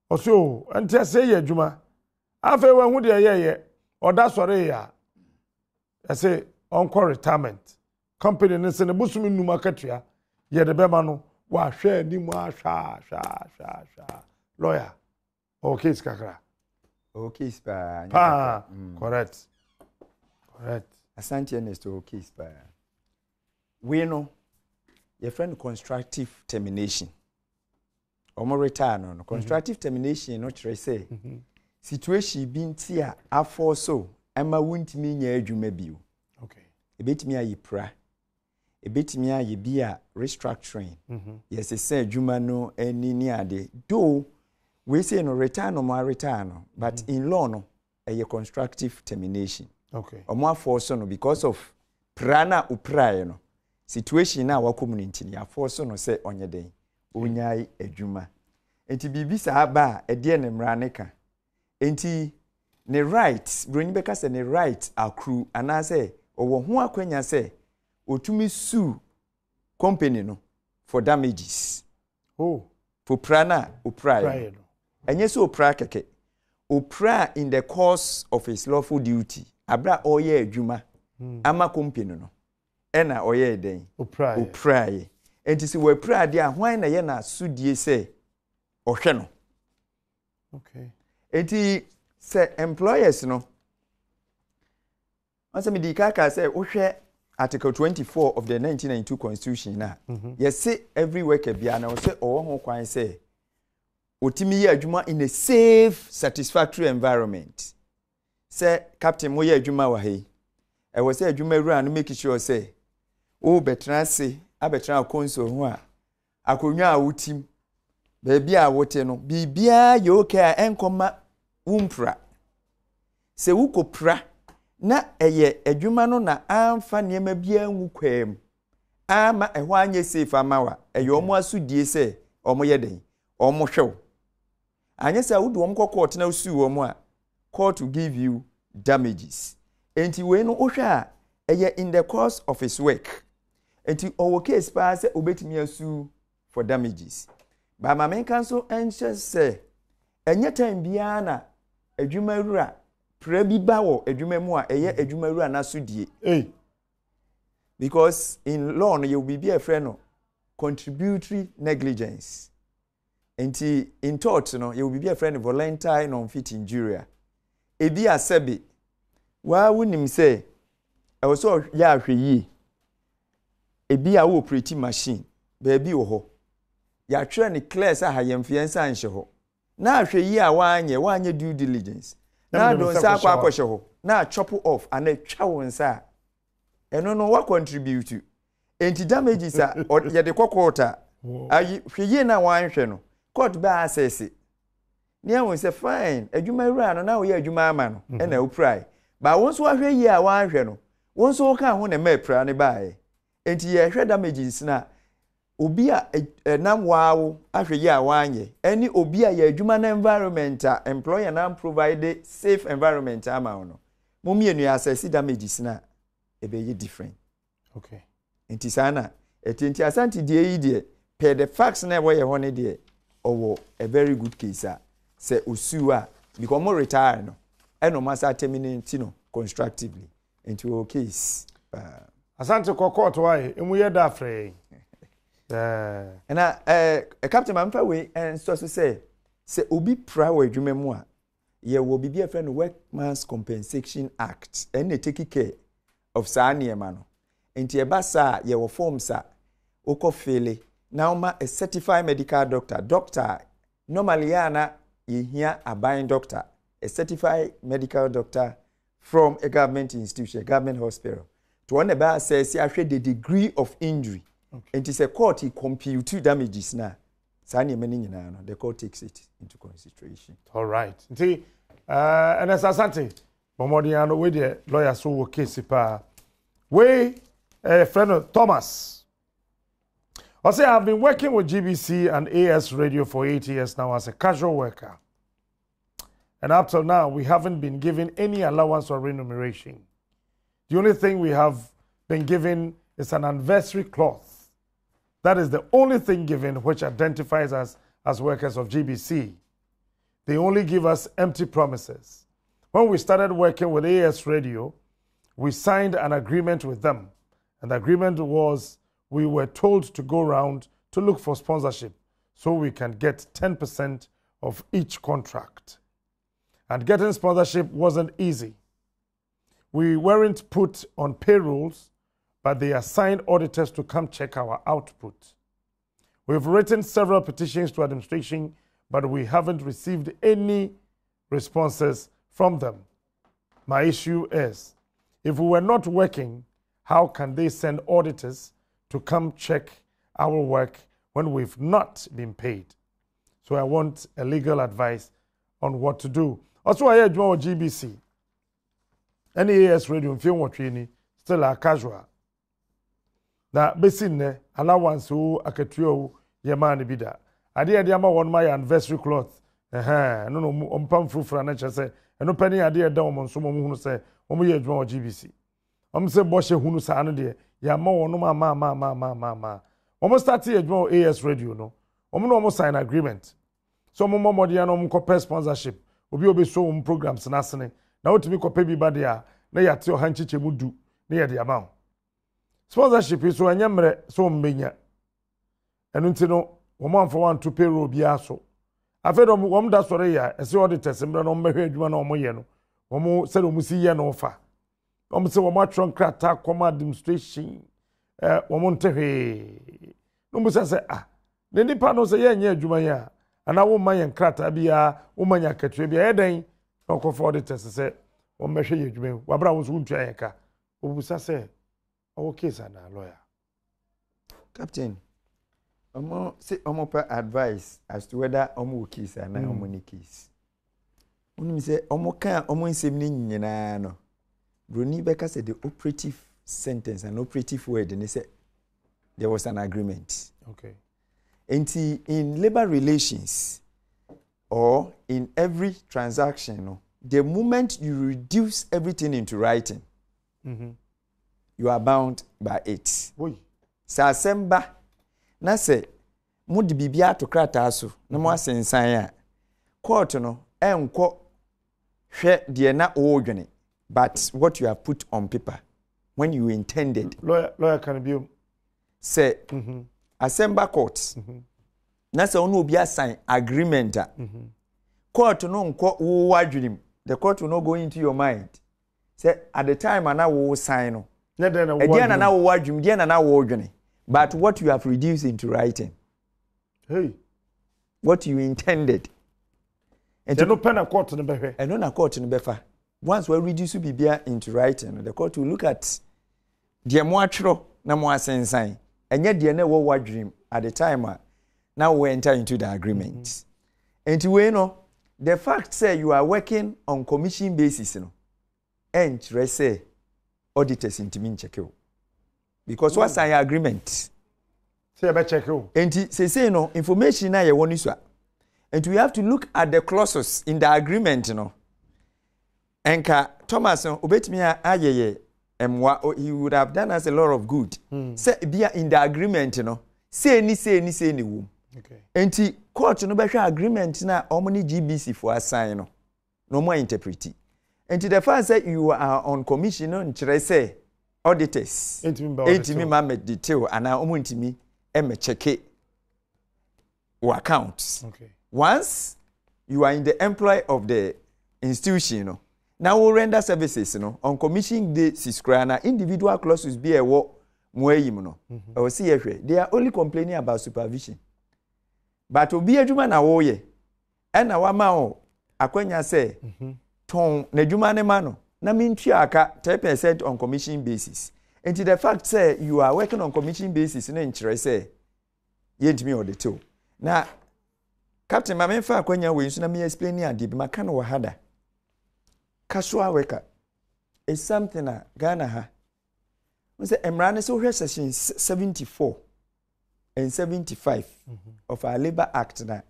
Speaker 1: ɔso o nti ɛsɛ yɛ adwuma afei wɔn ho deɛ yɛyɛ ɔda sɔre yɛ a ɛsɛ ɔnkɔ retirement company no sɛ ne bosom nnum akatua yɛde bɛma no wahwɛ anim ahwɛ ahwɛ ahwɛ ahwɛ lawyer ɔwɔ case kakra.
Speaker 2: ɔwɔ case paa.
Speaker 1: Paa correct correct.
Speaker 2: Asante Ernest ɔwɔ case paa wei no yɛfrɛ no constructive termination. Wɔn retire no no constructive termination no kyerɛ sɛ mhm. situation bi nti a afɔ so ɛma wontumi nyɛ adwuma bio ebetumi ayɛ pira ebetumi ayɛ bi a restructuring mhm. yɛsesa adwuma no ani ne ade though wei sei no retire no mo aretire no but mm -hmm. in law no ɛyɛ constructive termination.
Speaker 1: Okay.
Speaker 2: Ɔmo afɔɔso no because of pra na opiraeɛ no. Situation no a wakɔ mu no nti no, yɛafɔɔso no sɛ ɔnyɛ dɛn? Ɔnnyae adwuma. Nti biribi saa ba a, ɛdeɛn na mmara no ka? Nti ne right, buroni bɛka sɛ ne right akuru anaasɛ ɔwɔ ho akwanya sɛ ɔtumi sue company no for damages.
Speaker 1: Oh.
Speaker 2: For pira no a ɔpiraeɛ no. Ɛnyɛ sɛ ɔpira kɛkɛ. Ɔpira in the course of his lawful duty, aberɛ a ɔreyɛ adwuma hmm. ama company no. Ɛna ɔyɛɛ dɛn? Ɔpiraeɛ. Nti sɛ wapira adeɛ a, hwan na ɛyɛ n'asodie sɛ ɔhwɛ no?
Speaker 1: Okay.
Speaker 2: Nti sɛ employers no, Wɔn sɛ mede ka kaa sɛ wohwɛ article 24 of the 1992 constitution na mm-hmm. yɛse every worker biara na wɔsɛ ɔwɔ ho kwan sɛ otumi yɛ adwuma in a safe satisfactory environment sɛ captain mo yɛ adwuma wɔ ha yi ɛwɔ sɛ adwuma wura no make sure sɛ wobɛtena ase abɛtena console ho a Akonnwa a wote mu, baabi a wote no, biribiara yɛ okay a ɛnkɔma wompira. Sɛ wokɔpira na ɛyɛ adwuma no na amfa nneɛma biara ngu kwaa mu amma ɛhɔ anyɛ safe ama wo a, ɛyɛ wɔn asodie sɛ wɔyɛ dɛn? Wɔhwɛ wo. Anyɛ saa wode wɔn kɔ court na wosue wɔn a, court will give you damages. Enti wei no wohwɛ a, ɛyɛ in the course of his work. Enti ɔwɔ case paa sɛ obetumi asu for damages. But ma menka nso nhyɛ sɛ ɛnyɛ time biara na adwuma wura pra bi ba wɔ adwuma mu a ɛyɛ adwuma wura n'asodie.
Speaker 1: Hey.
Speaker 2: Because in law no yɛwɔ biribi a ɛfrɛ no contributory negligence. Nti in tort no, yɛwɔ biribi a yɛfrɛ no volenti non fit injuria. Ebi a sɛbe, waa wonim sɛ ɛwɔ sɛ ɔyɛ ahwɛyie. Ebi a wo operate machine, baabi wɔ hɔ. Yɛatwerɛ no clear sɛ ha yɛmfa yɛn nsa nhyɛ hɔ. Na ahwɛyie a woanyɛ, woanyɛ due diligence. Na ade wo nsa akɔ akɔhyɛ hɔ, na achop off anaa atwa wo nsa a, ɛno no wa contribute nti damages a yɛde kɔ court a ayi hwɛ yie na wanhwɛ no court bɛ assess ne ahun sɛ fine adwuma wura no na woyɛ adwuma ama no mhm. ɛna wopirae ba wo nso ahwɛ yie a wanhwɛ no wo nso woka ho na ɛma apira ne baeɛ nti yɛhwɛ damages no a obi a ɛnam waawo ahwɛ yie a wanyɛ ɛne obi a yɛ adwuma no environment a employer na provide safe environment ama wo no mo mmienu yɛ assess damages no a ɛbɛyɛ different.
Speaker 1: Okay.
Speaker 2: Nti saa na ɛte nti Asante deɛ yi deɛ per the facts na ɛwɔ yɛ hɔ ne deɛ ɔwɔ a very good case a sɛ osuo a because ɔmo retire no ɛna ɔmo asa terminate no constructively nti ɔwɔ case paa.
Speaker 1: Asante kɔ court wa yi emu yɛ da afrɛ
Speaker 2: yi. Ɛna ɛɛ captain maame fa wei ɛnsɔ so sɛ sɛ obi pra wɔ adwuma mu a yɛwɔ biribi a yɛfrɛ no Workman's Compensation Act, ɛno na take care of saa nneɛma no. Nti ɛba saa a, yɛwɔ forms a wokɔ fele na woma a certified medical doctor, doctor a normally yɛ a na yɛhia aban doctor, a certified medical doctor from a government institution, a government hospital. Nti wɔn na ɛbɛ assess ahwɛ the degree of injury. Okay. Nti sɛ court compute damages na saa nneɛma no nyinaa no the court takes it into consideration.
Speaker 1: All right. Nti eh, ɛnɛ sɛ asante bɔmmɔden ano wei deɛ lawyer so wɔ case paa. Wei ɛyɛ eh, no Thomas. Ɔsɛ I have been working with GBC and AS Radio for 8 years now as a casual worker. And up till now, we haven't been given any allowance or remuneration. The only thing we have been given is an anniversary cloth. That is the only thing given which identifies us as workers of GBC. They only give us empty promises. When we started working with AS Radio, we signed an agreement with them. And the agreement was we were told to go round to look for sponsorship so we can get 10% of each contract. And getting sponsorship wasn't easy. We weren't put on payrolls, but they assigned auditors to come check our output. We've written several petitions to administration, but we haven't received any responses from them. My issue is if we were not working, how can they send auditors to come check our work when we've not been paid? So I want a legal advice on what to do. Also, I had wɔ GBC. NAS radio mfie nwɔtwe ni still a casual. Na bɛsi nnɛ, allowance oo, akatua oo, yɛmmaa no bi da. Adeɛ a yɛde ama wɔnom ayɛ anniversary cloth, ɛhɛɛ, ɛno na wɔn, wɔpam furafura no kyerɛ sɛ ɛno pɛ ne adeɛ a ɛda wɔn nso ma wɔhunu sɛ wɔyɛ adwuma wɔ GBC. Wɔn sɛ bɔhyɛ hunu saa no deɛ, yɛamma wɔnom amma amma amma amma amma amma. Wɔn startee adwuma wɔ AS Radio no, wɔn ne wɔn sign agreement sɛ wɔn mmɔ mmɔden na wɔn nkɔpɛ sponsorship, obi a ɔbɛsuo wɔn programs no asene, na wotumi kɔpɛ bi ba deɛ a, na yɛate ɔha nkyekyɛmu du na yɛde ama wo. Sponsorship yi so ɛnyɛ mmerɛ sɛ wɔn bɛnya. Ɛno nti no wɔn amfa wɔn anto payroll biara so. Afei de wɔn da sɔre yɛ a ɛsɛ auditors mmerɛ na wɔn bɛhwɛ adwuma na wɔn yɛ no wɔn sɛdeɛ wɔn si yɛ no fa. Wɔn sɛ wɔn atwerɛ nkrataa kɔma administration ɛɛ wɔn nte hwee. Na wɔn bisa sɛ ah na nipa no sɛ yɛnyɛ adwuma yi a anaa wɔn mma yɛn nkrataa biara wɔn mma yɛn akatua biara ɛyɛ dɛn na wɔkɔfa auditors sɛ wɔn bɛhwɛ yɛn adwuma yi wɔabra wɔn nso wɔntua yɛn ka. Obisa sɛ, ɔwɔ case anaa lawyer?
Speaker 2: Captain, ɔmo se ɔmo pɛ advice as to whether ɔmo wɔ case anaa ɔmo mm. ni case. Wonim sɛ ɔmo ka ɔmo nsɛm no nyinaa no, broni bɛka sɛ the operative sentence and operative word ne sɛ there was an agreement.
Speaker 1: Okay.
Speaker 2: Nti in labour relations or in every transaction no, the moment you reduce everything into writing, mm -hmm. you are bound by it. Sɛ asɛm ba na sɛ mode biribi ato krataa so na mo mhm. asensan a court no ɛnkɔ hwɛ deɛ na ɔredwene but what you have put on paper when you intended.
Speaker 1: lawyer lawyer kan bi mu.
Speaker 2: Sɛ mhm. asɛm ba court mhm. na sɛ ɔne obi asan agreement a mhm. court no nkɔ wo adwene mu the court will not go into your mind sɛ at the time a na wo sign no ɛdeɛ na na wo adwene deɛ na na wo dwene but what you have reduced into writing.
Speaker 1: Hey.
Speaker 2: What you intended.
Speaker 1: Ɛno pɛ na court no bɛhwɛ.
Speaker 2: Ɛno na court no bɛfa. Once we reduce biribiara into writing, the court will look at deɛ mo atwerɛ na mo asensan. Ɛnyɛ deɛ na ɛwɔ w'adwenem at the time a na wo enter into the agreement. Mm-hmm. Nti wei no, the fact sɛ you are working on commission basis no, ɛnkyerɛ sɛ auditors ntumi nkyɛke wo because mm. wasan yɛ agreement.
Speaker 1: Sɛ yɛbɛkyɛke wo.
Speaker 2: Nti seesei no information na yɛwɔ no sua. Nti we have to look at the clauses in the agreement no. Nka Thomas no obetumi ayɛ yɛ mmoa he would have done us a lot of good. Mm. Sɛ bia in the agreement no sei ni sei ni sei ni wom.
Speaker 1: Okay.
Speaker 2: Nti court no bɛhwɛ agreement na wɔn ne GBC fo asan no na wɔn interpreti. Nti the fact sɛ you are on commission no nkyerɛ sɛ auditors ntumi ma mɛ detail anaa wɔn ntumi mɛ kyɛke wɔ account.
Speaker 1: Okay.
Speaker 2: Once you are in the employ of the institution no na wo render services no on commission basis koraa na individual clauses bi a ɛwɔ mo ayi mu no mhm. ɛwɔ si yɛ hwɛ they are only complaining about supervision but obi adwuma na wɔreyɛ ɛna wama wo akwanya sɛ mhm. tɔn n'adwuma no ma no na mentua aka 10% on commission basis nti the fact sɛ you are working on commission basis no nkyerɛ sɛ yɛntumi ɔde tew na captain ma memfa akwanya wei nso na me explain ne adeɛ bi maka no wɔ ha da casual worker is something a Ghana ha n sɛ mmara no sɛ wohwɛ section 74 and 75 mm -hmm. of our labour act na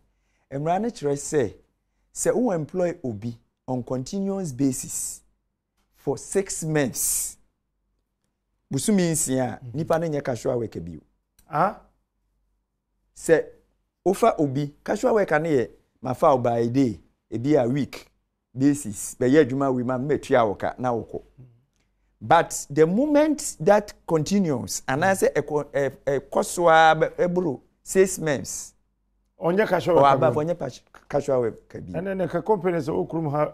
Speaker 2: mmara no kyerɛ sɛ sɛ wo employ obi on continuous basis for six months bosome nsia a mhm. nipa no nyɛ casual worker bio
Speaker 1: ah?
Speaker 2: sɛ wofa obi casual worker no yɛ mafa wo by day ebi a week basis bɛyɛ adwuma wei ma mɛtua wo ka na wokɔ but the moment that continues anaasɛ ɛkɔ ɛkɔ so ara ɛboro six months.
Speaker 1: ɔnyɛ casual worker
Speaker 2: bi ɔnyɛ casual worker bi.
Speaker 1: ɛnna ne ka company sɛ okurum ha.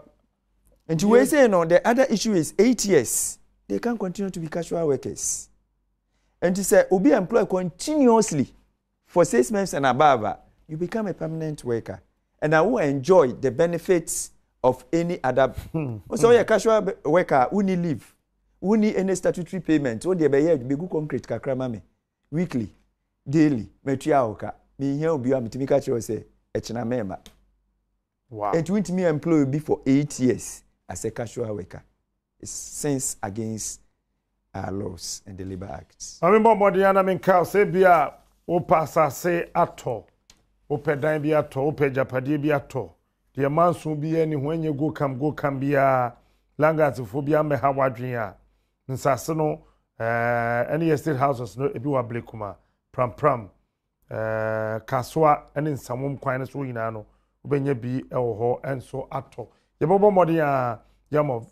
Speaker 2: Nti wei sei no the other issue is 8 years they can continue to be casual workers. Nti sɛ obi employ continuously for 6 months and above a you become a permanent worker and I will enjoy the benefits of any other. Wo sɛ woyɛ casual worker a wonni leave wonni any statutory payment wo deɛ bɛyɛ bɛgu concrete kakra ma me weekly daily matua wo ka menhia obi a metumi ka kyerɛ wo sɛ ɛkyena mɛɛma.
Speaker 1: Wow.
Speaker 2: Nti wontumi employ obi for 8 years as a casual worker. It's since against our laws and the Labour Act.
Speaker 1: Ma memmɔ mmɔden ara na menka wo sɛ ebia wopɛ asase atɔ, wopɛ dan bi atɔ, wopɛ agyapadeɛ bi atɔ, deɛ manso biara nni ho, ɛnyɛ go come go come biara, langasfoɔ biara mmɛha w'adwene a, nsase no ɛne yɛ state houses no ebi wɔ Ablekuma, Prampram, Ɛɛ Kasoa ne Nsawam kwan no so nyinaa no, wobɛnya bi wɔ hɔ nso atɔ. Yɛbɛbɔ mmɔden a yɛama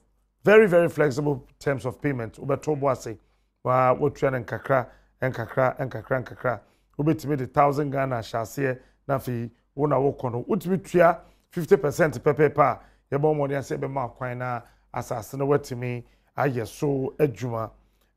Speaker 1: very very flexible terms of payment. Wobɛto bo ase wa woatua no nkakra nkakra nkakra nkakra. Wobɛtumi de thousand Ghana ahyɛ aseɛ na afei wo na wokɔ no wotumi tua 50% pɛpɛɛpɛ a yɛbɔ mmɔden ase yɛbɛma kwan na asase no watumi ayɛ so adwuma.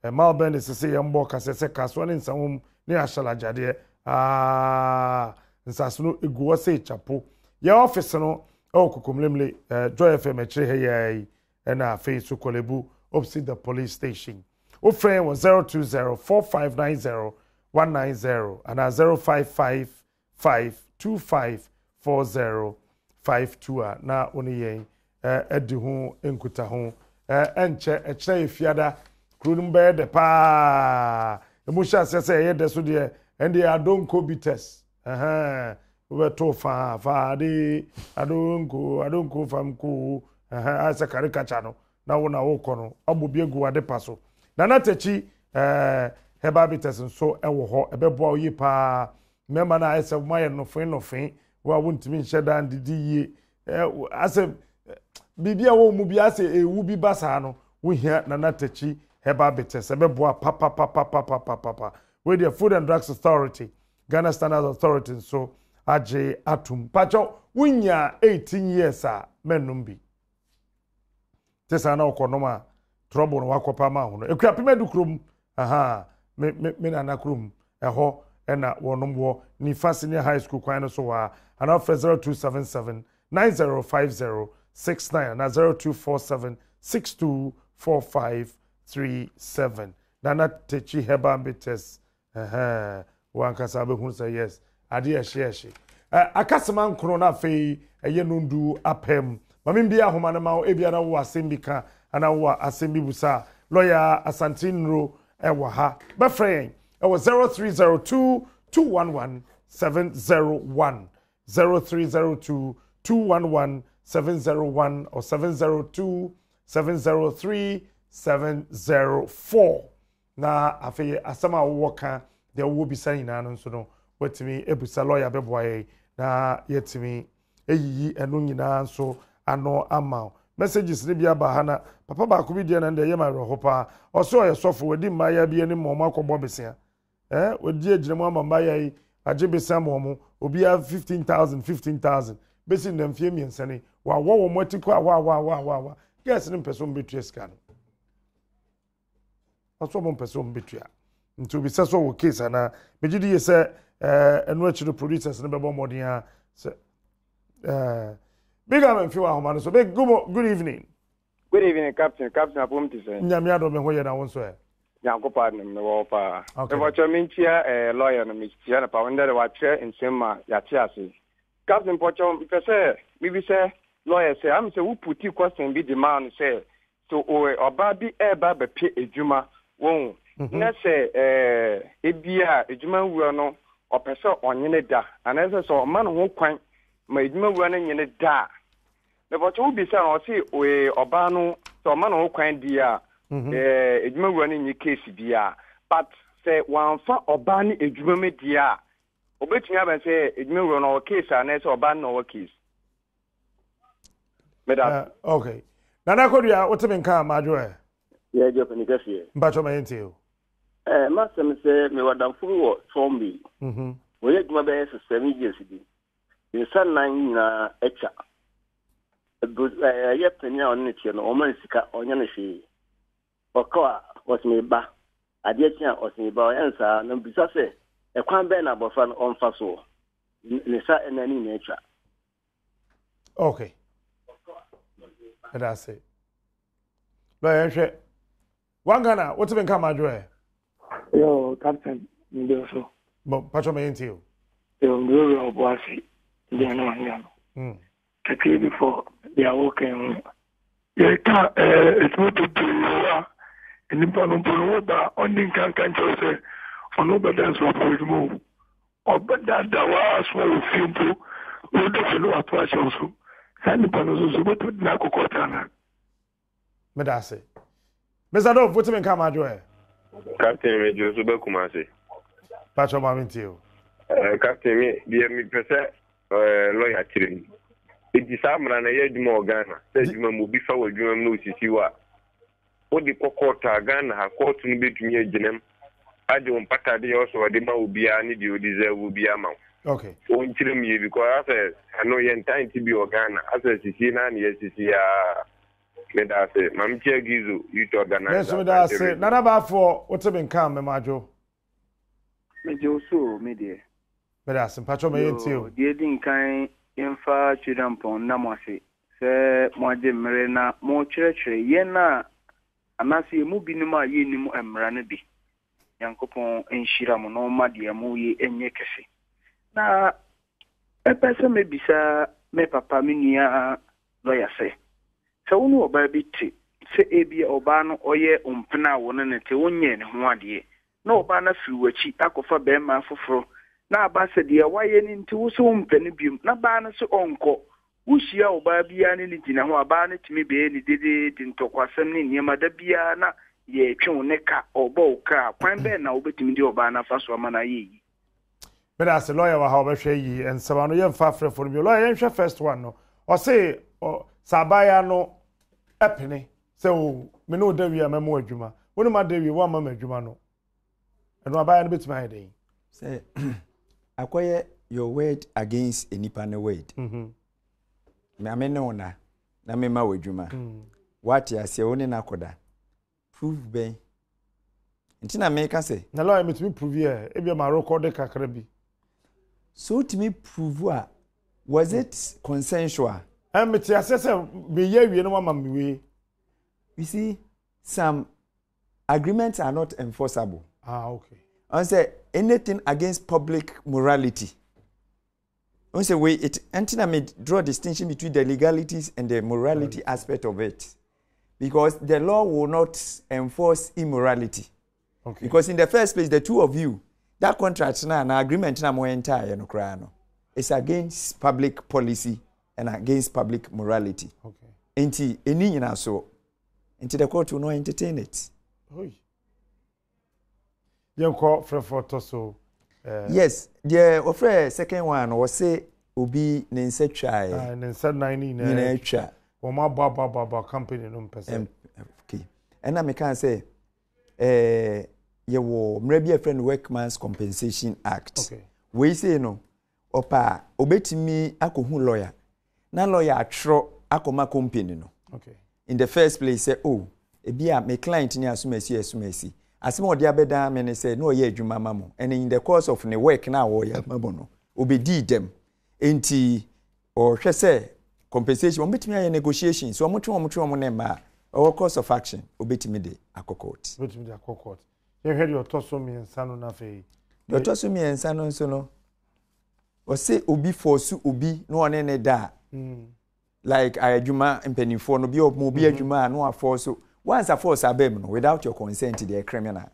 Speaker 1: Ɛma ɔbɛn ne sese yɛn bɔ kasɛ sɛ kasoa ne nsawom ne ahyɛlagyadeɛ aa nsase no egu hɔ sɛ kyapo. Yɛn ɔfese no ɛwɔ Kokomlemle eh, Joy FM akyire ha yi ara yi ɛna afei so Korle-Bu opposite the police station. Wofrɛ yɛn wɔ 020 4590 190 anaa 055 5254052 a na wo ne yɛn adi ho nkutaho. Ɛnkyɛ, ɛkyerɛ yɛ fiada, kuro no mu bɛyɛ dɛ paa. Emu hyɛ aseɛ sɛ ɛyɛ dɛ so deɛ, ɛndeɛ adonko bitters. Wobɛto faa faa de adonko adonko fam ko ayɛ sɛ karikakya no na wo na wokɔ no abɔ bi agu w'ade pa so. Nana Takyi ɛɛ herbal bitters nso ɛwɔ hɔ ɛbɛboa wo yie paa Mmarima no ayɛ sɛ wɔayɛ nofee nofee, wo a wontumi nhyɛ da ndidi yie, asɛ biribi a wɔn mu bi asɛ ewu bi ba saa no, wohia Nana Takyi Herbal Bitters, ɛbɛboa papapapapapapa. Wei deɛ Food and Drugs Authority, Ghana Standards Authority nso agye atum. Pakyɛw, wonya 18 years a, mɛnnom bi. te saa na ɔkɔnom a trouble no wakɔpa ama ho no akuapem adu kurom aha me me me nana kurom ɛhɔ ɛna wɔnom wɔ nifa senior high school kwan no so hɔ a anaa frɛ 0277 9050 69 anaa 0247 624537 nana tekyi herbal bitters Ɛhɛɛ, wo ankasa wobɛhunu sɛ yes, adeɛ ɛhye ɛhye. Ɛ, akasema nkono na afei ɛyɛ nondu apam. Ma membie ahoma no ma wo, ebia na wowɔ asɛm bi ka anaa wowɔ asɛm bi busa a, lɔya Asante Nnuro ɛwɔ ha. Bɛfrɛ yɛn ɛwɔ 0302 211 701, 0302 211 701 or 702 703 704. Na afei asɛm a wowɔ ka, deɛ wowɔ bisa nyinaa no nso no, woatumi abusa lɔya bɛboa yɛn na yɛatumi ayiyi ɛno nyinaa nso ano ama wo. Messages no bi aba ha na papa baako bi deɛ na ɛnde ɛyɛ me awerɛho paa. Ɔse ɔyɛ sɔfo, wadi mmaayaa bi anim ma wɔn akɔbɔ besea. Eh, wadi agyina mu ama mmaayaa yi agye besea ma wɔn, obiara 15,000, 15,000. Bɛsi nnɛ mfeɛ mmiɛnsa ni, wawɔ wɔn ati kɔ awawawawaawa. Girls no mpɛ sɛ wɔbɛtua sika no. Ɔsɛ ɔmo mpɛ sɛ ɔmo bɛtua. Nti obisa sɛ ɔwɔ case anaa. Megye di yie sɛ ɛɛ ɛno akyi no producers no bɛbɔ mmɔden a sɛ ɛɛ Big Am mfi wɔ ahoma no so. Big good, good evening.
Speaker 3: Good evening Captain. Captain apom te sɛn?
Speaker 1: Nyame adom me ho yɛ na wo nso ɛ?
Speaker 3: Nyankopɔn adom me wɔ hɔ paa. Okay. Mepɔkyɛ menkyia eh, lawyer no mekyia no paa. Ndɛ de wakyerɛ nsɛm ma yɛate ase. Captain mpɔkyɛ mepɛ sɛ mebisa lawyer sɛ am sɛ wo puti question bi de maa no sɛ So ɔbaa bi reba abɛpɛ adwuma, wohu, na sɛ ebia adwuma wura no ɔpɛ sɛ ɔnye no da, anaasɛ sɛ ɔma no ho kwan ma adwuma wura no nye no da a, mepɔkyɛ wobisa no, ɔse ɔbaa no sɛ ɔma no ho kwan di a, adwuma wura no nye case biara. But sɛ wamfa ɔbaa no adwuma mu deɛ a, obetumi aba sɛ adwuma wura no ɔwɔ case anaasɛ ɔbaa no na ɔwɔ case.
Speaker 1: Meda. Uh, okay. Nana Kodua, wote me nka madwo ɛ?
Speaker 4: Yɛ gye ɔpɛni kɛseɛ.
Speaker 1: Mpakyɛ ma yɛntie o.
Speaker 4: Eh, m'asɛm sɛ mewɔ adamfo bi wɔ Thornby. Mhm. Wɔyɛ adwuma bɛyɛ sɛ seven years bi. Ne nsa nan nyinaa atwa. Ɛyɛ panin a ɔne ne teɛ no, ɔma no sika, ɔnyɛ no hwee. Ɔkɔ a, ɔse meba. Adeɛ kye a, ɔse meba. Ɔyɛ no saa. Na mebisa sɛ, ɛkwan bɛn na abɔfra no ɔmfa soɔ? Ne nsa nan no nyinaa atwa.
Speaker 1: Okay. Ɛda ase. Lɔya nhwɛ. One Ghana, wote me nka madwo ɛ?
Speaker 5: Yo, Captain, mede so.
Speaker 1: Bɔ, patro ma yɛntie o.
Speaker 5: Yo, mede wura ɔbo ase. Deɛ no anya no. Kakra bi fɔ deɛ woka ho. Yɛka ɛtumi bebree a. Nnipa no mpo no wo ba a ɔnni nka nka nkyerɛ wo sɛ ɔne wo bɛda nso wapɛ adwuma o. Ɔbɛdaadaa wo ara asoma wɔ fie mpo na wodu fie no wato ahyɛ wo so. Saa nipa no nso so wobɛtumi de no akɔ kɔɔto anaa?
Speaker 1: Meda ase. Mr. Dove, wotumi nka ma adwo ɛ?
Speaker 6: Captain me gye so bɛ Kumasi.
Speaker 1: Patrɔ ma mentie o.
Speaker 6: Eh, Captain me deɛ mepɛ sɛ eh, lawyer kyerɛ mu. Enti saa mmara no ɛyɛ adwuma wɔ Ghana sɛ adwuma mu obi fa wɔ adwuma mu na osisi wo a wode kɔ kɔɔto a Ghana ha kɔɔto no bɛtumi agyina mu agye wo mpatadeɛ a ɔsɛ ɔde ma obiara ne deɛ ɔdeserve biara ama wo.
Speaker 1: Okay.
Speaker 6: Wɔnkyerɛ mu yie because asɛ ɛno yɛntaa nte bi wɔ Ghana asɛ sisie no ara na yɛasisi aa. Meda ase. Ma mekyia Gizo youth
Speaker 1: organizer.
Speaker 6: Me
Speaker 1: nso meda ase. Nana Baafoɔ wote me nka a mema adwo.
Speaker 7: Megye wo so o me deɛ.
Speaker 1: Meda ase. Mpakyɛw ma yɛntie o.
Speaker 7: Yoo, deɛ edi nkan yɛmfa Twedampɔn nna mo ase sɛ moagye mmere na morekyerɛkyerɛ yɛn a anaasɛ yɛn mu binom a yɛnnim mmara no bi. Nyankopɔn nhyira mo na ɔmma deɛ moreyɛ nyɛ kɛse. Na mɛpɛ sɛ mɛbisa me papa, me nua lɔya sɛ, sɛ wo ne ɔbaa bi te, sɛ ebia ɔbaa no ɔyɛ wo mpena a wo ne no te, wonyɛɛ ne ho adeɛ, na ɔbaa no afiri w'akyi akɔfa barima foforɔ, na aba sɛ deɛ wayɛ no nti wo se wompɛ no biom, na baa no se ɔnkɔ, wohyia ɔbaa biara ne no gyina hɔ a, baa no tumi bɛyɛ no dedeede, ntɔkwasɛm ne nneɛma, da biara na yɛretwe wo ne ka, ɔrebɔ wo kra, kwan bɛn na wobɛtumi de ɔbaa no afa so ama no ayɛ yie?
Speaker 1: Meda ase lawyer wɔ ha ɔbɛhwɛ yi nsɛm ano yɛmfa afrɛfo no bio lawyer yɛnhwɛ first one no ɔse sɛ abaayewa no ɛpene sɛ o me ne wo da wie a mɛma adwuma wo ne ma da wie woamma ma adwuma no ɛno abaayewa no bɛtumi ayɛ dɛn
Speaker 2: sɛ akɔyɛ your word against nipa ne word mm-hmm. maame ne wo na na mema wo adwuma mm. woate aseɛ wo ne no akɔda Prove bɛn? Nti na meka sɛ.
Speaker 1: Na lawyer metumi prove yɛ ebia ma rekɔde kakra bi.
Speaker 2: So wotumi prove a was it consensual?
Speaker 1: Ɛ mete aseɛ sɛ meyɛ awie no wama me wei.
Speaker 2: You see some agreements are not enforceable.
Speaker 1: Ah okay.
Speaker 2: Ɔn sɛ anything against public morality. N sɛ wei it ɛnti na me draw distinction between the legalities and the morality aspect of it because the law will not enforce immorality.
Speaker 1: Okay.
Speaker 2: Because in the first place the two of you that contract na na agreement na mo enter yɛ no koraa no it's against public policy and against public morality.
Speaker 1: Okay.
Speaker 2: Nti ɛni nyinasoɔ nti the court will not entertain it.
Speaker 1: Oy. Yɛnkɔ frɛfoɔ tɔ so.
Speaker 2: Eh. Yes, deɛ wɔfrɛ second one no wɔse obi ne nsa twaeɛ.
Speaker 1: Ah, ne nsa nan ne
Speaker 2: nyinaa nyinaa twa.
Speaker 1: Wɔn abɔ abɔ abɔ abɔ company no mpɛ sɛ.
Speaker 2: Okay, ɛna meka sɛ ɛɛ yɛwɔ mmerɛ bi a yɛfrɛ no workman's compensation act.
Speaker 1: Okay.
Speaker 2: Wei sei no Ɔpɛ a, obetumi akɔhu lɔya na lɔya atwerɛ akɔma company no.
Speaker 1: Okay.
Speaker 2: In the first place sɛ, oh, ebi a me client ne asomasi asomasi. Asɛm a ɔde abɛdan me ne sɛ na ɔyɛ adwuma ma mo and in the course of ne work na ɔyɛ ama mo no, obedii dɛm. Enti ɔhwɛ sɛ compensation, wɔn betumi ayɛ negotiation, so wɔn twe wɔn twe wɔn ne mma a, ɔwɔ course of action, obetumi de akɔ court.
Speaker 1: Obetumi de akɔ court. Yɛhwɛ deɛ ɔtɔ so mmiɛnsa no n'afei.
Speaker 2: Deɛ ɔtɔ so mmiɛnsa no nso no, ɔse obi fɔɔso obi na ɔne ne da a mm. like adwuma mpanimfoɔ no bi ɔmo obi mm-hmm. adwuma a na wafɔɔso once afɔɔso abɛn mu no without your consent deɛ criminal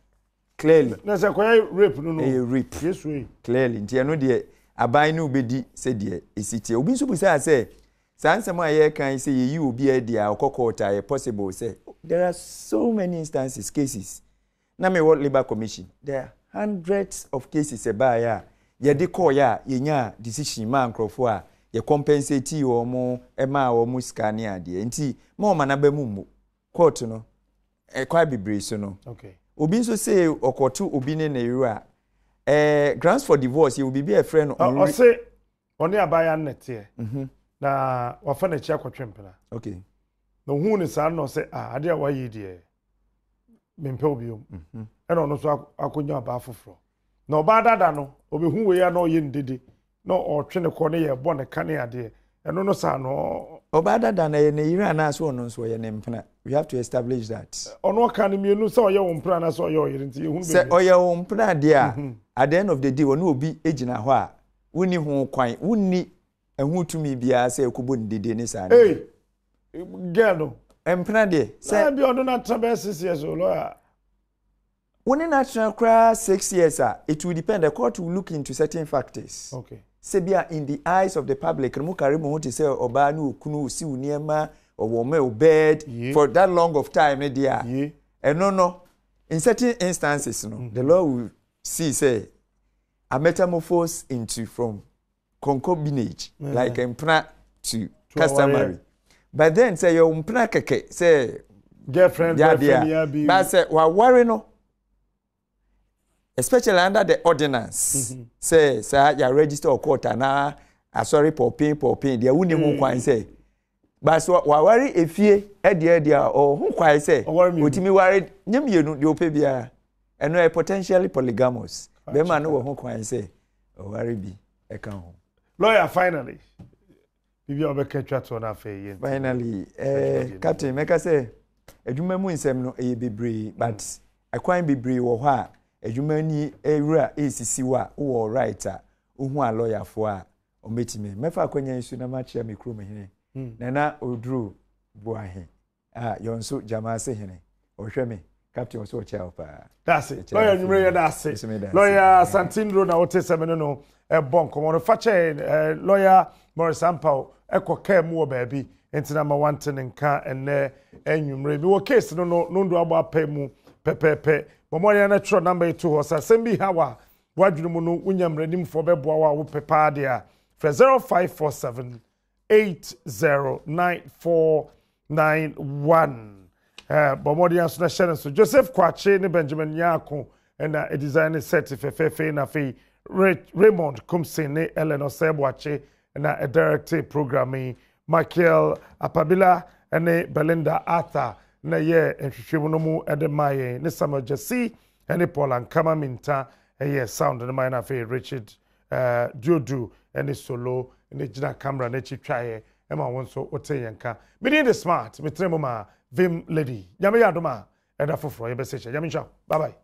Speaker 2: clearly.
Speaker 1: na sɛ kɔyɛ rape no no
Speaker 2: ɛyɛ rape
Speaker 1: yesu yi
Speaker 2: clearly nti ɛno deɛ aban no bɛdi sɛ deɛ esi teɛ obi nso busaa sɛ saa nsɛm a yɛreka yi sɛ yɛyi obi adi a ɔkɔ court a yɛ possible sɛ there are so many instances cases Na me wɔ labour commission there are hundreds of cases ɛbaeɛ a yɛde kɔɔeɛ a yɛnyaa decision maa nkorɔfoɔ a yɛ compensate wɔn ɛmaa wɔn sika ne adeɛ nti ma wɔn anaba mu mmu court no ɛkwan bebree so no
Speaker 1: okay.
Speaker 2: Obi nso se ɔkɔto obi ne ne yere a ɛɛ grounds for divorce yɛ wɔ biribi a ɛfrɛ no
Speaker 1: ɔse Ɔne abaayewa no na ɛteɛ. Mhm. Na wafa n'akyi akɔtwe mpena.
Speaker 2: Okay.
Speaker 1: Na ohuu ne saa no na ɔsɛ ah adeɛ a wayɛ yi deɛ mempɛ wo biom.
Speaker 2: Mhm.
Speaker 1: Ɛna ɔno nso akɔnya ɔbaa foforɔ. Na ɔbaa dada no ɔbɛhu wei a na ɔyɛ ne dede na ɔtwe ne kɔ ne yɛ bɔ ne ka ne adeɛ. Ɛno no saa no.
Speaker 2: Ɔbaa dada no ɛyɛ ne yere anaasɛ ɔno nso ɔyɛ ne mpena? We have to establish that.
Speaker 1: Ɔno ɔka no mmienu sɛ ɔyɛ wo mpena anaasɛ ɔyɛ ɔyere nti yɛhunu
Speaker 2: baabi. Sɛ ɔyɛ wo mpena deɛ a, mhm. at the end of the day ɔne obi gyina hɔ a Wonni ho kwan, wonni ɛho tumi biara sɛ ɛkɔbɔ ne dede ne saa
Speaker 1: Hey, girl no.
Speaker 2: Mpena deɛ.
Speaker 1: Sɛ. Naa bi ɔno na tra bɛyɛ sisi years o lawyer.
Speaker 2: Wo ne no atena koraa 6 years a, it will depend, the court will look into certain factors. Sɛ bi a in the eyes of the public no, mo kari mo ho te sɛ ɔbaa ne okunu, osi wo nneɛma, ɔwɔ mo bed for that long of time ne deɛ a, ɛno no, in certain instances no, the law will see sɛ a metamorphose into from concubinage like mpena to customary. But then sɛ yɛ mpena kɛkɛ sɛ
Speaker 1: girlfriend, boyfriend ya bi.
Speaker 2: But sɛ waware no, especially under the ordinance, sɛ saa yɛ register wɔ court anaa asɔre pɔpin pɔpin deɛ, wonni ho kwan sɛ, but sɛ waware efie ɛdeɛ deɛ a, ɔwɔ ho kwan sɛ otumi ware nye mmienu deɛ ɔpɛ biara. Ɛno yɛ potentially polygamous. Bɛrima no wɔ ho kwan sɛ ɔware bi ɛka ho.
Speaker 1: Lawyer, finally, biribi a wɔbɛka twa toɔ no afei yɛ.
Speaker 2: Finally, captain, mɛka sɛ adwuma mu nsɛm no ɛyɛ bebree, but ɛkwan bebree wɔ hɔ a adwuma ni ewura esisi hɔ a wowɔ right a wohu a lɔyafoɔ a ɔmɛtumi. Mɛfa akɔnya yi so na makyerɛ me kurom hene, Nana Oduro Boahe a yɔnso Gyamaase hene, ɔhwɛ me. Captain, ɔsɛ ɔkyɛ wo paa.
Speaker 1: Daase, lɔya. Nwumere yɛ daase. Lɔya Santindro na wote sɛ me ne no ɛbɔ nkɔmmɔ no. Fa kyɛ lɔya Morris Ampaw, ɛkɔ kaa mu wɔ baabi nti na ma wante ne nka ɛnɛ nwumere. Mewɔ case no nondo abɔ apɛ mu pɛpɛɛpɛ. Bɔ mmɔden na twerɛ number yi to hɔ sɛ asɛm bi ha wa wadwene mu no, wonya mmaranimfoɔ bɛboa wo a wopɛ paa deɛ a, frɛ 0547 809491. Bɔ mmɔden aso na hyɛ no nso. Joseph Kwakye ne Benjamin Nyako na design ne set fɛfɛɛfɛ, na afei Raymond Kumsin ne Ellen Osei-Boakye na direct program yi. Michael Apabila ne Belinda Arthur na yɛ nhwehwɛmu no mu de maa yɛn, ne Samuel Jesse ne Paul Ankama Minta ɛyɛ sound no maa yɛn, na afei Richard Diodu ne Solo ne gyina camera n'akyi twaeɛ ɛma wɔn nso wote yɛn ka. Medin de Smart, metere mu ma Vim Lady. Nyame yɛ adom a, ɛda foforɔ yɛbɛsɛ hyɛ. Nyame nhyira. Bye bye.